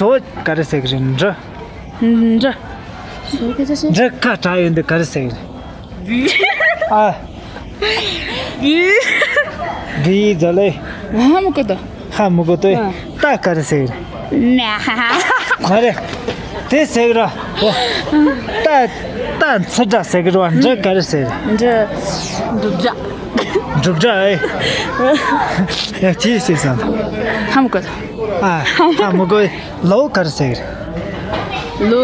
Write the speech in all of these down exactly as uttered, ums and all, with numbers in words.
ཚོ་ག་རེ་ཟེར་གི་རེད། འབྲུ། འབྲུ། སོ་ག་ཟེར། འབྲུ་ཁ་བྲག་ཡོད་འདི་ག་རེ་ཟེར་གི་རེད། བུ། ཨ། བུ། བུ་ཡི་ཛ་ལེ། ཧ་མི་གོ་དོ། ཧ་མི་གོ་དོ། ཨ། ཏ་ག་རེ་ཟེར་གི་རེད། མ་ཧ་ཧ། མ་རེད། དེ་ཟེར་གི་ར། འོ། ཏ། ཏ་ཚི་སྒྲ་ཟེར་གི་ར། འབྲུ་ག་རེ་ཟེར་གི་རེད། འབྲུ། འབྲུག་སྒྲ། འབྲུག་སྒྲ་ཨེ། ཡ་ཅི་ཟེར་སོང་། ཧ་མི་གོ། ཨ། ཧ་མི་གོ། ལོ་ག་རེ་ཟེར་གི་རེད། ལོ།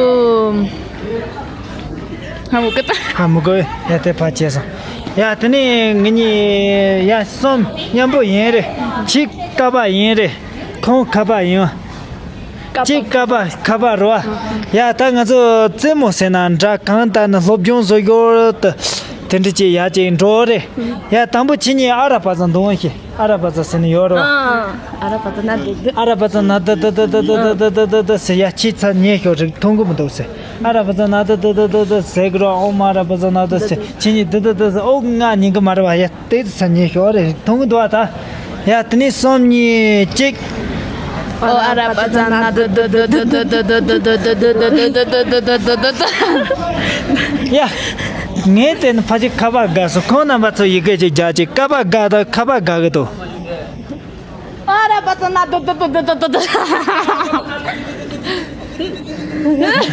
ཧ་མི་གོ། ཧ་མི་གོ། ཡ་དེ་ཕར་བྱས་སོང་། ཡ་དེ་ནས་ང་གཉིས་ཡ་གསུམ་མཉམ་པོ་ཡིན་རེད། གཅིག་ཀ་པ་ཡིན་རེད། ཁོང་ཁ་པ་ཡིན། གཅིག་ཀ་པ་ཁ་པ་རེད་བ། ཡ་ད་ང་ཚོ་རྩེད་མོ་ཟེར་ན་འདྲ། གང་ལྟར་ན་སློབ་སྦྱོང་བཟོ་རྒྱུར་དུ་དེ་འདྲ་ཅིག་ཡ་ཅིག་འགྲོ་རེད། ཡ་དང་པོ་ཁྱེད་གཉིས་ཨ་ར་པ་ཙ་འདུག་ཤེས། ཨ་ར་པ་ཙ་ཟེར་ནི་ཡོད་རེད་བ། ཨ་ར་པ་ཙ་ན་དི་དི། ཨ་ར་པ་ཙ་ན་དི་དི་དི་དི་དི་དི་དི་ཟེར། ཡ་ཁྱེད་ཚ་ཉེ་ཤོག་རིག་མཐོང་གི་མི་འདུག་ཟེར། ཨ་ར་པ་ཙ་ན་དི་དི་དི་དི་དི་ཟེར་གི་རོ། ཨོ་མ་ར་པ་ཙ་ན་དི་ཟེར། ཁྱེད་གཉིས་དི་དི་དི་ཟེར། ཨོ་ང་ཉན་གི་མ་རེད་བ། ཡ་དེ་ཚ་ཉེ་ཤོག་རེ་མཐོང་གི་འདུག་བ་ད། ཡ་དེ་ནས་གསུམ་གཉིས་གཅིག་ཨོ་ཨ་ར་པ་ཙ་ན་དི་དི་དི་དི། ཡ། ངས་དེ་ནི་ཕ་གི་ཁ་པ་དགའ་སོང་། ཁོང་རྣམ་པ་ཚོ་ཡི་གེ་ཅིག་རྒྱག་ཅིག་ཀ་པ་དགའ་དང་ཁ་པ་དགའ་གི་འདུག་ཨ་ར་པ་ཙ་ན་དི་དི་དི།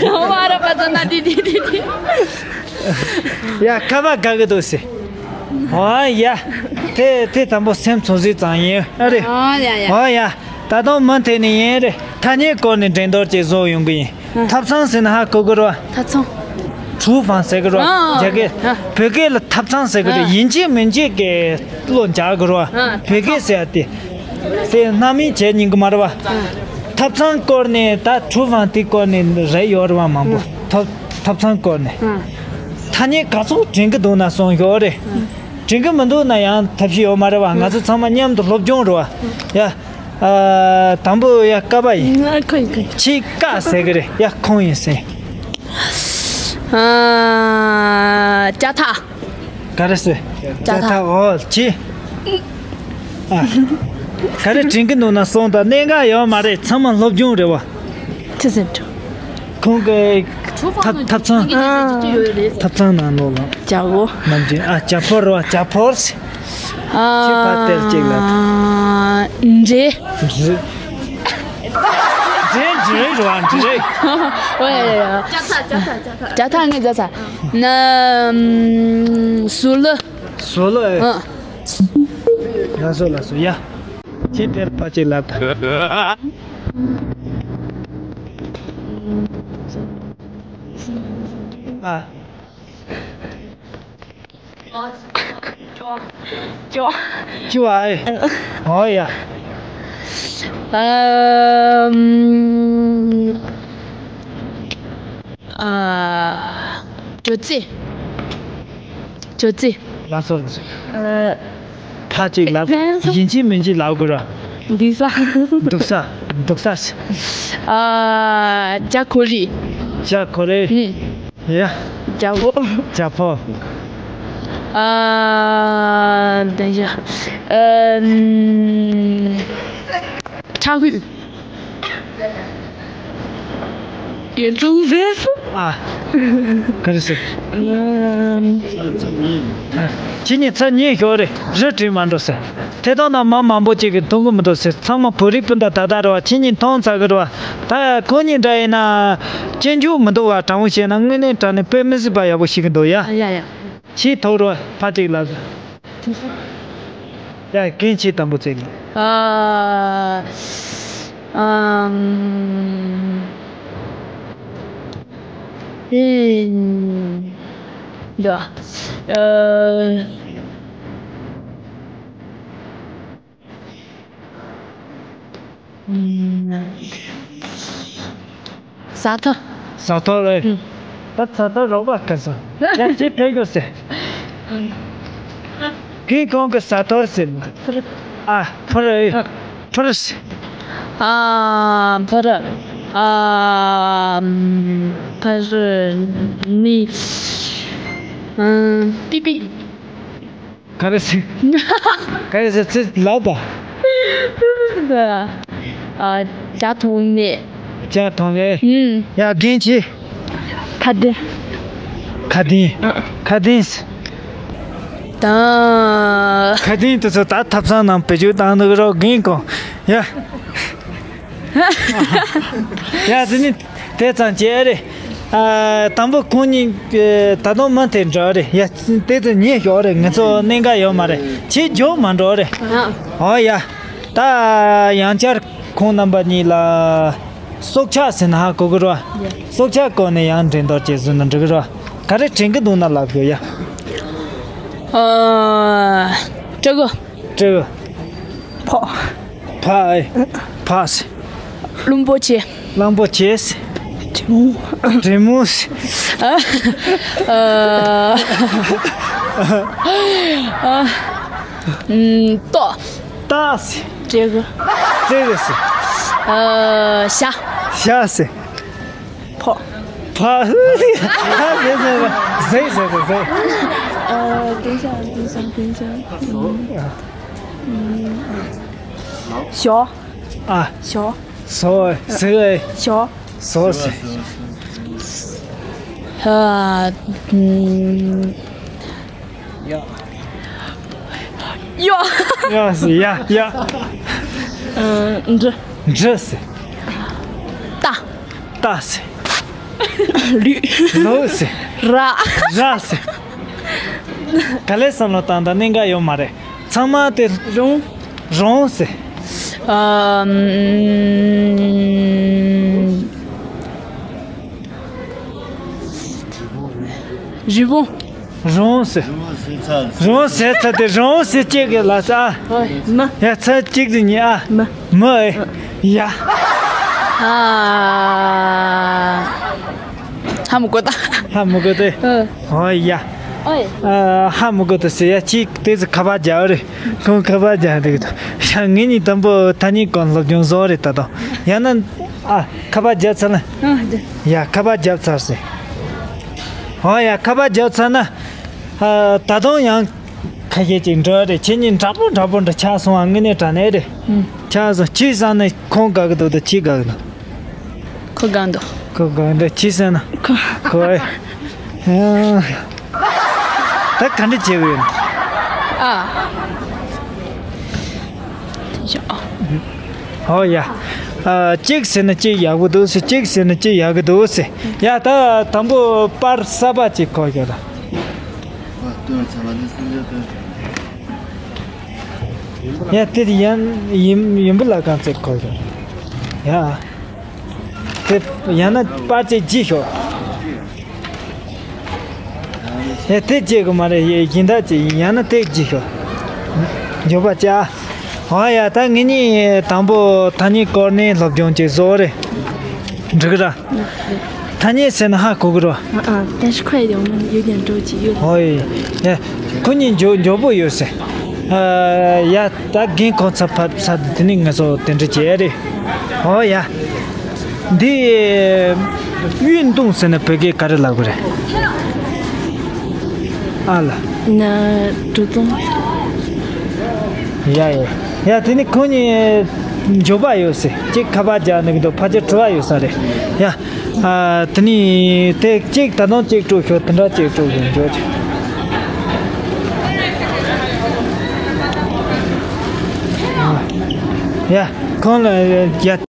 ཨོ་ཨ་ར་པ་ཙ་ན་དི་དི་དི་དི། ཡ་ཁ་པ་དགའ་གི་འདུག་ཟེར། ཨོ་ཡ། དེ་དེ་དང་པོ་སེམས་ཚོད་ཟིག་ཙང་ཡིན་ཨ་རེ། ཨོ་ཡ་ཡ། ཨོ་ཡ། ད་དུང་མུ་མཐུད་ནས་ཡིན་རེད། ཐ་སྙད་སྐོར་ནས་འགྲན་བསྡུར་ཅིག་བཟོ་ཡོང་གི་ཡིན། ཐབ་ཚང་ཟེར་ན་ཧ་གོ་གི་རེད་བ། ཐབ་ཚང་། 厨房ཟེར་གི་རེད་བ། ཨ། རྒྱ་སྐད། ཨ། བོད་སྐད་ལ་ཐབ་ཚང་ཟེར་གི་རེད། ཨ། ཡིན་གཅིག་མིན་གཅིག་གི་བློ་འཇགས་གི་རེད་བ། ཨ། བོད་སྐད་ཟེར་ཡ་དེ། དེ་སྣང་མེད་བྱས་ཉན་གི་མ་རེད་བ། ཨ། ཐབ་ཚང་སྐོར་ནས་ད་厨房དེ་སྐོར་ནས་རེད་ཡོད་རེད་བ་མང་པོ། ཨ། ཐབ་ཐབ་ཚང་སྐོར་ནས། ཨ། ཐ་སྙད་ག་ཚོད་དྲན་གི་འདུག་ན་གསུངས་ཡོད་རེད། ཨ། དྲན་གི་མི་འདུག་ན་ཡང་ཐབས་ཤེས་ཡོད་མ་རེད་བ། ང་ཚོ་ཚང་མ་མཉམ་དུ་སློབ་སྦྱོང་རེད་བ། ཡ། ཨ། དང་པོ་ཡ་ཀ་པ་ཡིན། ཨ། ཁོ་ཡིན་ཁོ་ཡིན། ཁྱེད་ཀ་ཟེར་གི་རེད། ཡ་ཁོང་ཡིན་ཟེར། ཨ། ཅ་ཐག་ག་རེ་ཟེར། ཅ་ཐག་ཅ་ཐག་ཨོ་ཅི། ཨ། ག་རེ་དྲན་གི་འདུག་ན་གསུངས་དང་། གནད་འགག་ཡོད་མ་རེད། ཚང་མ་སློབ་སྦྱོང་རེད་བ། ཅི་ཟེར་འགྲོ། ཁོང་གི་ཐབ་ཐབ་ཚང་། ཨ། ཐབ་ཚང་ནང་ལོགས་ལ། ཇ་བོ། ནམ་རྒྱུན་ཨ་ཇ་ཕོར་རེད་བ། ཇ་ཕོར་ཟེར། ཨ། ཁྱེད་ཕར་དེར་ཅིག་ལབ། འདྲེ། འདྲེ། འདྲེ་འདྲེ་རེད་བ། འདྲེ། ཨོ་ཡ་ཡ་ཡ། ཅ་ཐག་ཅ་ཐག་ཅ་ཐག་ཅ་ཐག་ངས་ཅ་ཐག་ན། ཟུར་ལ། ཟུར་ལ་ཨེ། ཨ། ལགས་སོ་ལགས་སོ་ཡ། ཁྱེད་དེར་ཕར་ཅིག་ལབ་དང་། ཨ། ཅོ། ཅོ་ཨ་ཨེ། ཨོ་ཡ། ཨམ། ཨ། ཅོ་ཙེ། ཅོ་ཙེ། ལགས་སོ་ལགས་སོ། ཨ། ཕར་ཅིག་ལབ། ཡིན་གཅིག་མིན་གཅིག་ལབ་དགོས་ར། འདུག་ས། འདུག་ས། འདུག་ས། ཨ། ཇ་ཁོ་རི། ཇ་ཁོ་རི། ཨུ། ཡ། ཇ་བོ། ཇ་ཕོ། ཨ། དེ་ཡ། ཨ། ཁྲ་ཧུད། ཡོན་ཙུང་ཟེར། ཨ། ག་རེ་ཟེར། ཨ། ཁྱེད་གཉིས་ཚ་ཉེ་ཤོག་རེ་རི་བྲིས་མ་འགྲོ་ཟེར། དེ་དག་ན་མ་མང་པོ་ཅིག་གིས་མཐོང་གི་མི་འདུག་ཟེར། ཚང་མ་བོད་རིགས་སྤུན་ཟླ་ད་ལྟ་རེད་བ། ཁྱེད་གཉིས་མཐོང་ཚར་གི་རེད་བ། ད་ཁོ་གཉིས་འདྲ་ཡིན་ན་སྐྱོན་བརྗོད་མི་འདུག་བ། དྲང་པོ་བཤད་ན་དངོས་གནས་དྲང་གནས་དཔེ་མི་སྲིད་པ་ཡག་པོ་ཤེས་གི་འདུག་ཡ། ཡ་ཡ། ཁྱེད་ཐུག་རོགས། ཕར་ཅིག་ལབ། ཡ། གན་ཆེ་དམ་པོ་བཙལ་གི། ཨ། ཨམ། ཨིན། ཡ། ཨ། ཨུམ། ཟ་ཐོ། ཟ་ཐོ་རེད། ཨུམ། ད་ཟ་ཐོ་རོགས་པ་ག་ས། ཡ་ཅི་ཕེ་གོ་སེ། ཨུམ། ཁིང་ཁོང་གི་ཟ་ཐོ་ཟེར། ཨ་ཕ་ར། ཕ་ར་སེ། ཨ་ཕ་ར། ཨ་ཕ་ར་ནི། ཨ་པི་པི། ག་རེ་ཟེར། ག་རེ་ཟེར་ཚེ་ལབ་པ། ཨ། ཇ་འཐུང་ནས། ཅང་ཐོང་གེ། ཨུམ། ཡ་རྒན་ཆེ། ཁ་དན། ཁ་དན། ཨ། ཁ་དན། ད། ཁ་དན་དུ་ཚོ་ད་ཐབ་ཚང་ནང་བེད་སྤྱོད་བཏང་འདུག་རོགས་རྒན་གོ། ཡ། ཡ་དེ་ནི་དེ་ཙང་བྱས་རེད། ཨ། དང་པོ་ཁོང་གཉིས་ད་དུང་མ་དེ་འདྲ་རེད། ཡ་དེ་ཚོ་ཉེ་ཞོག་རེད། ང་ཚོ་གནད་འགག་ཡོད་མ་རེད། ཆེ་མགྱོགས་མ་འགྲོ་རེད། ཨ། ཨོ་ཡ། ད་ཡང་བསྐྱར་ཁོང་རྣམ་པ་གཉིས་ལ་སྲོག་ཆགས་ཟེར་ན་ཧ་གོ་གི་རོ། ཡ། སྲོག་ཆགས་སྐོར་ནས་ཡང་འགྲན་བསྡུར་བྱེད་ཟེར་ན་འགྲིག་གི་རོ། ག་རེ་དྲན་གི་འདུག་ན་ལབ་དགོས་ཡ། ཨ། སྤྲེའུ། སྤྲེའུ། ཕག་ཕག་ཨེ། ཕག་ཟེར། གླང་པོ་ཆེ། གླང་པོ་ཆེ་ཟེར། དྲེད་མོང་། དྲེད་མོང་ཟེར། ཨ། ཨ། ཨ། ཨུམ། སྟག་སྟག་ཟེར། སྤྲེའུ། སྤྲེའུ་ཟེར། ཨ། བྱ། བྱ་ཟེར། ཕག་ཕག་ཟེར་ཟེར་ཟེར་ཟེར། ཨ། 等一下，等一下，等一下。嗯。嗯。 ཞོ། ཨ། ཞོ། ཟོ་ཟེར། ཞོ། ཟོ་ཟེར། ཨ། ཨུམ། གཡག་གཡག་ཟེར། གཡག་གཡག་ཨ། འབྲི། འབྲི་ཟེར། རྟ། རྟ་ཟེར། ལུག་ལུག་ཟེར། ར། ར་ཟེར། ག་ལེར་བསམ་བློ་བཏང་དང་གནད་འགག་ཡོད་མ་རེད། ཚང་མ་དེ། རོང་། རོང་ཟེར། ཨམ། རི་བོང་། རོང་ཟེར། རོང་ཟེར་ཚ་དེ་རོང་ཟེར་གཅིག་གི་ལ་ས། ཨ། མི། ཡ་ཚ་གཅིག་དེ་གཉིས། ཨ། མི། མི་ཨེ། ཡ། ཨ། ཧ་མི་གོ་ད། ཧ་མི་གོ་དེ། ཨ། ཨོ་ཡ། ཨོ་ཡ། ཨ། ཧ་མི་གོ་དེ་ཟེར་ཡ། ཅིག་དེ་ཚོ་ཁ་པར་རྒྱག་རེད། ཁོང་ཁ་པར་རྒྱག་འདུག་ད། ཡ་ངེད་གཉིས་དང་པོ་ཐ་སྙད་ཀྱི་སློབ་སྦྱོང་བཟོ་རེད་ད་དོ། ཡང་ན། ཨ། ཁ་པར་རྒྱབ་ཚར་ན། ཨ། རྒྱབ། ཡ་ཁ་པར་རྒྱབ་ཚར་ཟེར། ཨོ་ཡ་ཁ་པར་རྒྱབ་ཚར་ན། ཨ། ད་དུང་ཡང་ཁ་ཤས་ཅིག་འགྲོ་རེད། ཁྱེད་གཉིས་འདྲ་པོ་འདྲ་པོ་འདྲ་ཆགས་སོང་། ཨ། དངོས་གནས་དྲང་གནས་རེད། ཨུ། ཆགས་སོང་། ཁྱེད་བསམ་ན་ཁོང་དགའ་གི་འདུག་ད་ཁྱེད་དགའ་གི་འདུག་ཁོ་དགའ་འདུག་ཁོ་དགའ་འདུག་ཁྱེད་བསམ་ན། ཁོ། ཁོ་ཨེ། ཨ། ད་ག་འདྲ་བྱེད་དགོས་ཡོད་ན། ཨ། ཨོ་ཡ། ཨ། གཅིག་ཟེར་ན་གཅིག་ཡག་པོ་འདུག་ཟེར། གཅིག་ཟེར་ན་གཅིག་ཡག་གི་འདུག་ཟེར། ཡ་ད་དང་པོ་པར་གསར་པ་གཅིག་འཁོར་ཤོག་ད། ཡ་དེ་ཡན་ཡིན་ཡིན་པ་ལ་གང་ཚེ་འཁོར་ཤོག་ཡ། དེ་ཡང་ན་པར་ཅིག་བརྗེ་ཤོག་ཡ་དེ་བརྗེ་གི་མ་རེད། ཡིན་ད་ཅིག་ཡང་ན་དེ་བརྗེ་ཤོག་འགྱོད་པ་ཅི་ཨ། ཨ་ཡ་ད་ངེད་གཉིས་དང་པོ་ཐ་སྙད་སྐོར་ནས་སློབ་སྦྱོང་ཅིག་བཟོ་རེད། འགྲིག་ར། ཐ་སྙད་ཟེར་ན་ཧ་གོ་གི་རོ། 啊啊，但是快一点，我们有点着急，有点。 ཨོ་ཡ། ཁོ་གཉིས་མགྱོགས་མགྱོགས་པོ་ཡོད་ཟེར། ཨ་ཡ། ད་རྒན་ཁོང་ཚ་ཕབ་ཚ་དེ་ནི་ང་ཚོ་དེ་འདྲ་བྱས་རེད། ཨོ་ཡ། འདི་གཡུ་མདུང་ཟེར་ན་བོད་སྐད་ག་རེ་ལབ་གི་རེད། ཨ་ལ། 那竹筒。 ཡ་ཡ། ཡ་དེ་ནི་ཁོ་གཉིས་མགྱོགས་པ་ཡོད་ཟེར། གཅིག་ཁ་པར་རྒྱག་ནི་གི་འདུག་ཕལ་ཆེར་དྲི་བ་ཡོད་ས་རེད། ཡ། ཨ་དེ་ནི་དེ་གཅིག་ད་དུང་གཅིག་དཀྲུག་ཤོག་དེ་འདྲ་གཅིག་དཀྲུག་ཡོད་འགྱོ་ཅིག་ཡ་ཁོང་ལ་ཡ།